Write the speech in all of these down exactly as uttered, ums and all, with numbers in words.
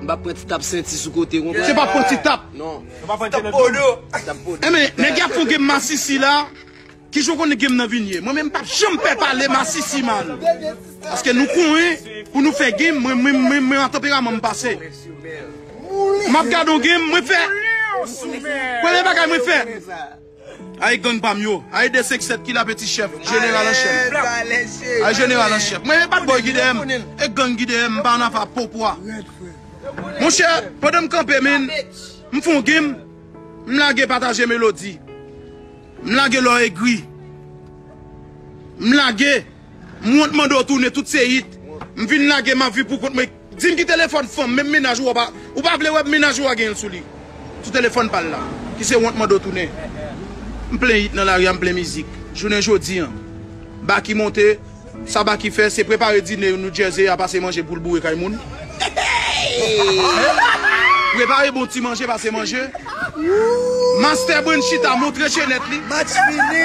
M pa pran ti tap senti sou kote, w konprann? Se pa pran ti tap. Non. Tap podo. Tap podo. Enben, nèg y ap fè yon game masisi la. Kijan w konnen game nan vin ye? Mwen menm m p ap janm pè pale masisi, man. Paske nou konyen pou nou fè game, mwen, mwen, mwen, mwen an tanperaman m pase. M ap gade yon game, mwen fè. Premye bagay mwen fè. Ay gang pa m yo. Ay de senk sèt ki la peti chèf. Jeneral an chèf. Ay jeneral an chèf. Mwen e bad boy ki dèyè m. E gang ki dèyè m. M pa ann afè a popwa. Monchè, pandan m kanpe, men, m fè yon game. M lage pataje melodi. M lage lò egri. M lage. M wont mande w tounen tout se hit. M vin lage m ap viv pou kont mwen. Di m ki telefòn fanm, menm mennaj ou a pa, ou pa vle wè mennaj ou a gen l sou li. Sou telefòn pa l la. Ki se wont mande w tounen. M plen hit nan lari a, m plen mizik. Jounen jodi an. Baki monte, sa Baki fè, se prepare dine New Jersey a pase manje pou l boure kay moun. Prepare bon ti manje, pase manje. Master Brand chita montre chenèt li. Match fini.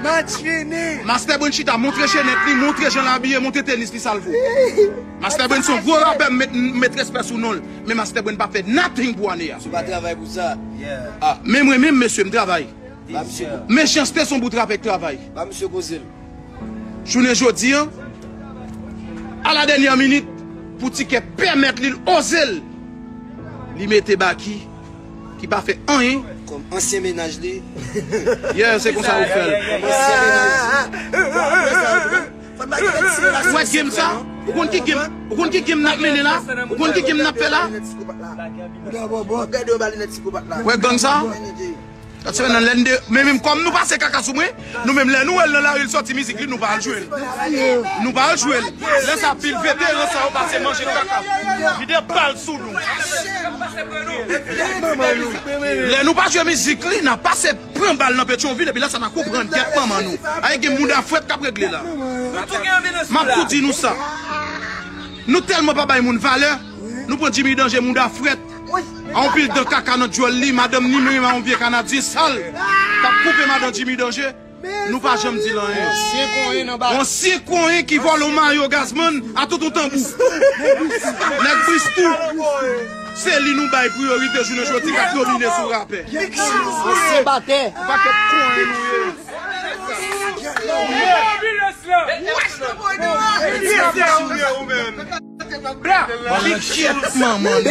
Match fini. Master Brand chita montre chenèt li, montre jan l abiye, montre tenis li sa l vo. Master Brand se yon gwo rapè, m met, m met respè sou non l. Men Master Brand pa fè nothing pou ane a. Ou pa travay pou sa. Ah, men mwen menm, mesye, m travay. Ba misye ko- Mechanste se yon bout rapè k travay. Ba misye koze l. Jounen jodi an, a la dènyè minit, pou Tikè pèmèt li, l oze l, li mete Baki, ki pa fè anyen. Kòm ansyen mennaj li. Yeah, se konsa ou fè l. Kòm ansyen mennaj. Ou wè game sa? Ou konn ki game, ou konn ki game n ap mennen la? Ou konn ki game n ap fè la? Ou wè gang sa? Gad se nan lè n de, men menm kòm nou pase kaka sou mwen, nou menm lè nou wè l nan lari l sòti mizik li, nou pa al jwe l. Nou pa al jwe l. Lè sa pil veteran sa yo pase manje kaka. Vide bal sou nou. Lè nou pa jwe mizik li, n a pase pran bal nan Petyonvil, epi lè sa n a konprann tèt manman nou. Ay gen mouda frèt k ap regle la. M ap tou di nou sa. Nou tèlman pa bay moun valè, nou pran Jimmy Danger mouda frèt. A yon pil dan kaka nan djòl li, madanm ni menm a yon vye Kanadyen sal k ap koupe madan Jimmy Danger. Nou pa janm di l anyen. Ansyen konyen ki vòlè yon mayo Gazman a tout yon tanbou. Nèg Bristou. Se li nou bay priyorite jounen jodi k ap domine sou rapè. Ansyen batè. Pakèt konyen nou ye. Manman,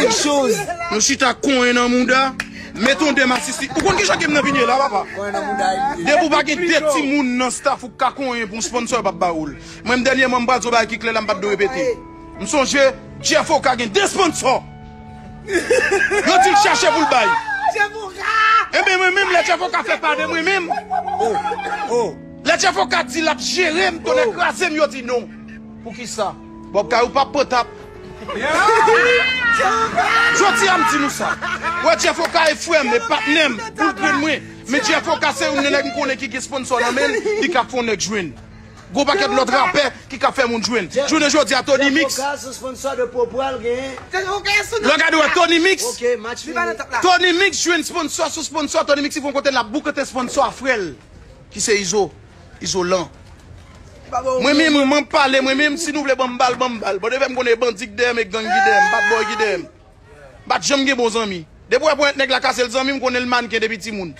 nou chita konyen nan mouda. Met on de masisi. Ou konn kijan game nan vin ye la, papa? Depi w pa gen de timoun nan staff ou k ka konyen pou yon sponsor, yo p ap ba ou l. Mwen menm dènyèman, m pral di yon bagay ki klè la, m pa t dwe repete. M sonje Jeff Oka gen de sponsor. Yo di l chache pou l bay. Enben mwen menm, lè Jeff Oka fè pa de mwen menm. Lè Jeff Oka di l ap jere m, tonnè kraze m, yo di non. Poukisa? Bob Kayou p ap pran tap. Jodi a m di nou sa. Wè Jeff Oka e frè m, e patnè m, boul grenn mwen. Men Jeff Oka se youn nan nèg m konnen ki gen sponsor nan men l, li ka fè yon nèg jwenn. Gwo pakèt lòt rapè ki ka fè moun jwenn. Jounen jodi a, Tony Mix. Lè w gade wè Tony Mix. Tony Mix jwenn sponsor sou sponsor. Tony Mix rive yon kote l ap boukante sponsor a frè l. Ki se Izo. Izolan. Mwen menm, mwen pale, mwen menm, si nou vle ban m bal, ban m bal. Bon, depi m konnen bandi k dèyè m, e gang ki dèyè m, bad boy ki dèyè m. M pa t janm gen bon zanmi. Depi w wè ponyèt nèg la kase l zanmi, m konnen l mannken depi timoun.